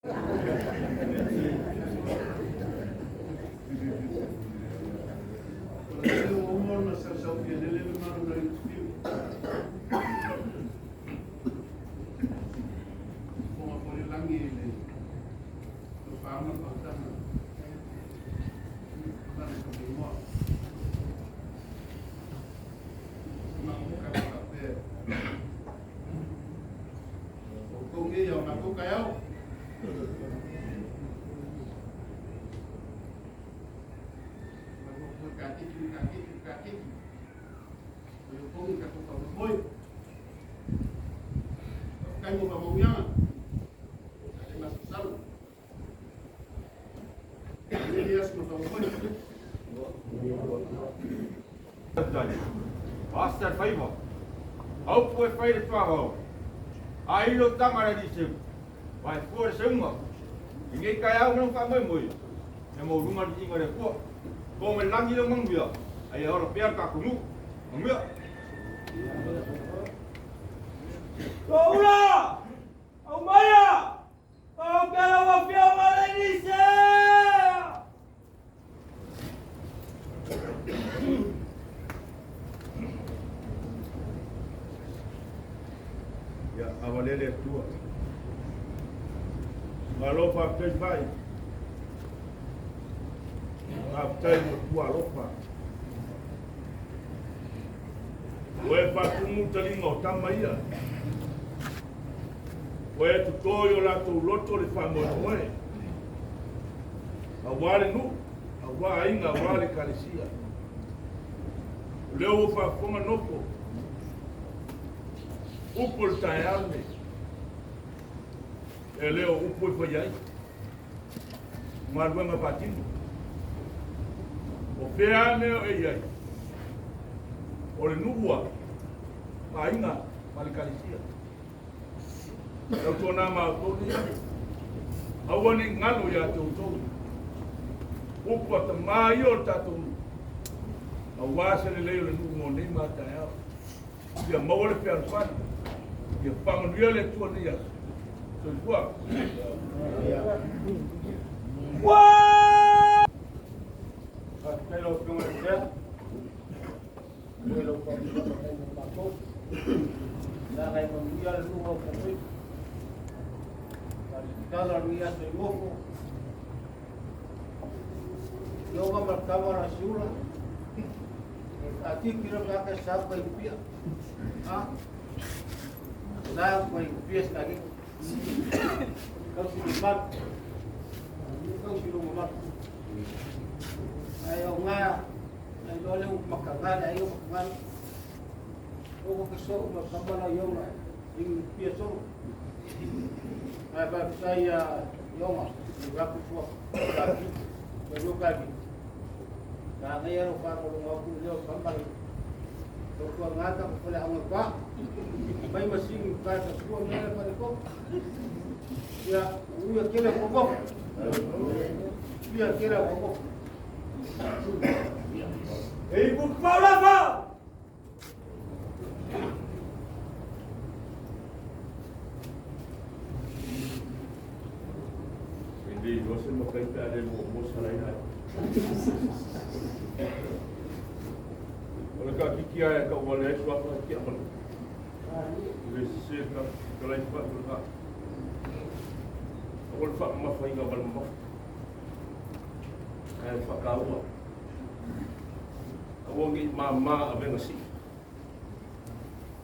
O le mea ua uma ona sausau lele le malu nai Utufiu. Fofoga foi le lagi i le tofa ma le faautaga. Lana taulimoa. Se mafuka faapea. O outou nei o matou taeao. Kakiki, kakiki, kakiki. O le outou ni tatou faamoemoe. Faafetai mo faamanuiaga. A le masalosalo. Lenei aso ma faamoemoe. Asa le faiva. Aupu e fai le tuavao. A ilo tama le liseu. Vai fua le seuga. I nei taeao ma lona faamoemoe, ia maualuga le viiga o le Atua. Po mai le lagi leo manuia, a ia ola pea le tatou nuu. Manuia. Toula! Aumaia! Ou pea lau afioga le Nise! Ia, avalele Atua. Malo faafetai mai. Faafetai mo tua alofa. Ua e faatumu taliga o tama ia. Ua e totō i o latou loto le faamoemoe. Aua le nuu, aua aiga, aua le ekalesia. O lea ua faafofoga nofo. Upu o le taeao lenei. E le o upu e fai ai. O galuega faatino. O fea lava mea o e i ai. O le nuu a, aiga ma le ekalesia. Tautuana ma outou nei. Aua ne i galo ia te outou. Upu a tamā ia o le tatou nuu. Aua se lelei o le nuu mo nei ma a taeao. Ia maua le fealofani. Ia faamanuia le Atua nei aso. Soifua. Faafetai lau Afioga i le Tea. Mo lau faamoemoe mai mo matou. Saga e manuia le nuu au fomoi. Tala lui aso i nofo. Yoga ma tama la siula. Ati kira ka ka sa ko pia. Ha? Sa ko pia sekali. Kau si mat. Kau si lu mat. Ai o nga ai lo le makanga ai o makanga. O ko so ma kama la yonga ing pia so. Ai ba saya yonga ni rapu so. Kaki. Ko kaki. Ka ngai ro fa ko lo ku leo kama ko ko ngata ko le anga pa. Mai masing ka ta sua mele pa ko. Ya u ya kele ko ko. Ya kele ko ko. E i paulafa! Hindi, no se mo kaita le mo mo salai ai. O le ka kiki ai ka wale ai sua ka kia malu. Le se ka ka lai fa ka. O le fa ma fa inga wal ma. Ai fa ka ua. Aua ngi ma ma a venga si.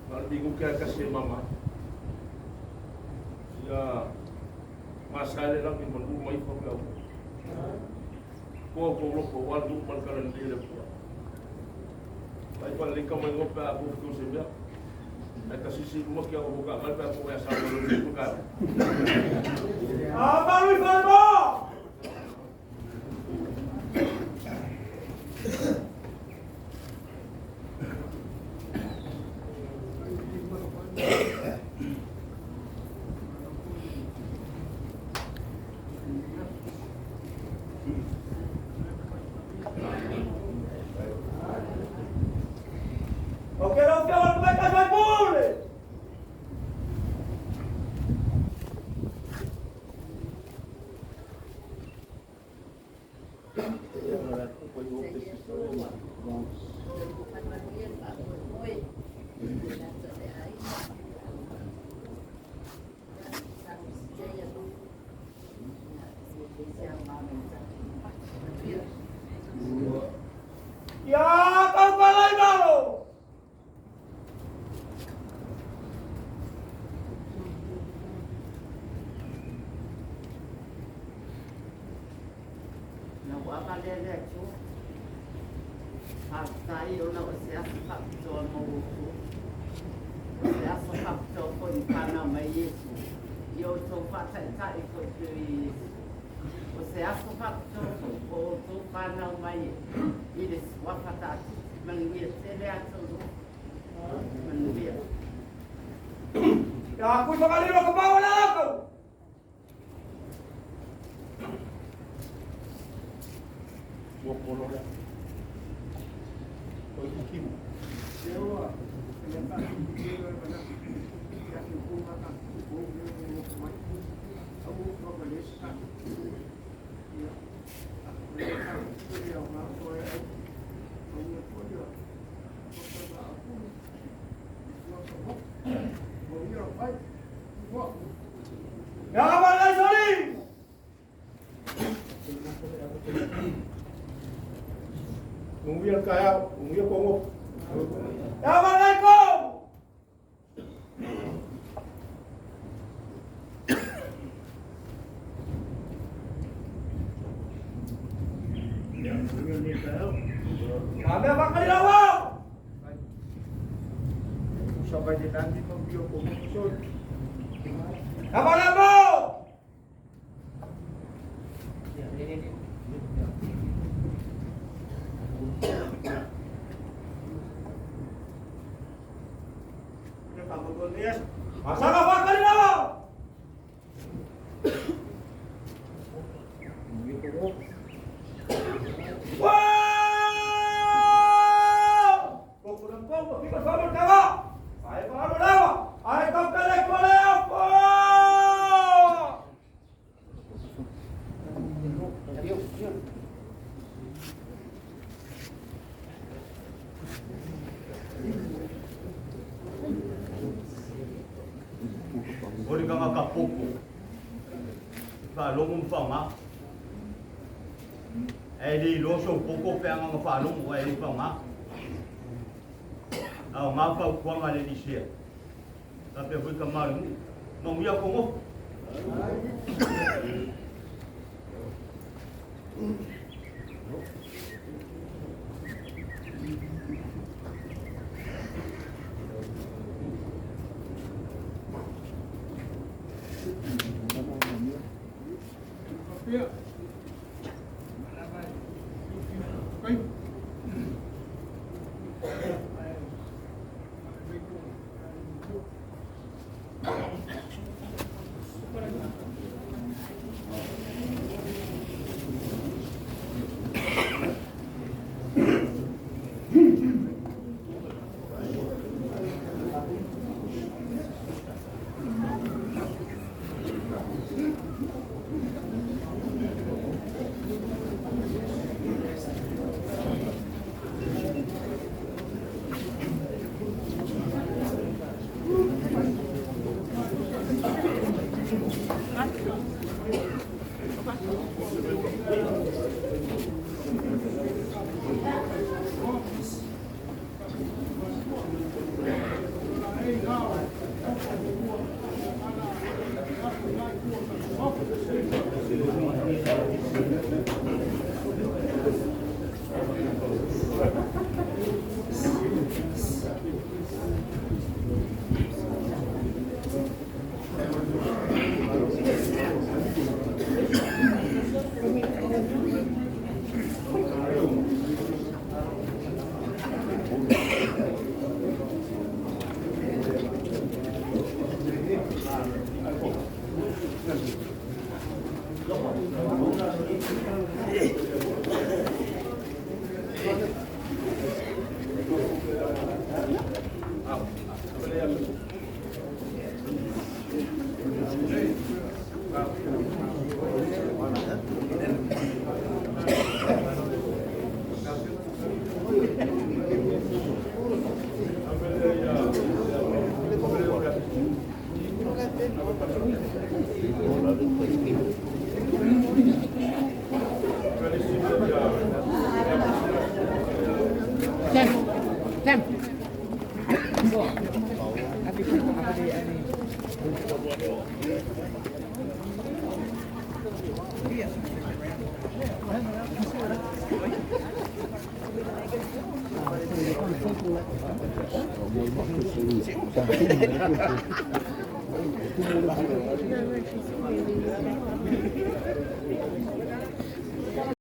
Ma le bingu ka ka se mama. Ia ma sa le langi manu mai fa ka. Ko ko lo ko wal du mal kala ndi le pua. Ai pa le ka mai ngope a ko ko se mea. Ai ka sisi mo kia ko ka mal pa ko ya sa ko le ko ka. Amalu i falemo! O que lau afioga le tamaitai faipule! Ia taukalai malo. Na ua valea le Atua. Faafetai ona o se aso faapitoa mo outou. O se aso faapitoa foi na fanau mai Iesu, ia outou faataitai foi pei o Iesu. O se aso faapitoa foi ua outou fanau mai i le suafa taatiti. Manuia tele a taulua. Manuia. Ia kui whakalilo ka pau le lako. Ua polo lea. O i kimu. Ia malai soli. Manuia le taeao, manuia kongo. Ia malai ko. Ia, manuia lenei taeao. Ia mea whakalilo wau. Usa vai le lagi manuia kongo soli. Ia malai mo. Asanga whakalilo wau. Manuia kongo. Wow! Koko na pau, fika falo tawa. Ai falo lawa. Ai kaukale kole apo. O le kanga ka popo. Faalogo ma faoga. Ae lē iloa soupoko pe aga faalogo ae lē faoga. Aogā fautuaga a le lisea. Faapea foi tamā o le nuu. Manuia kogofu.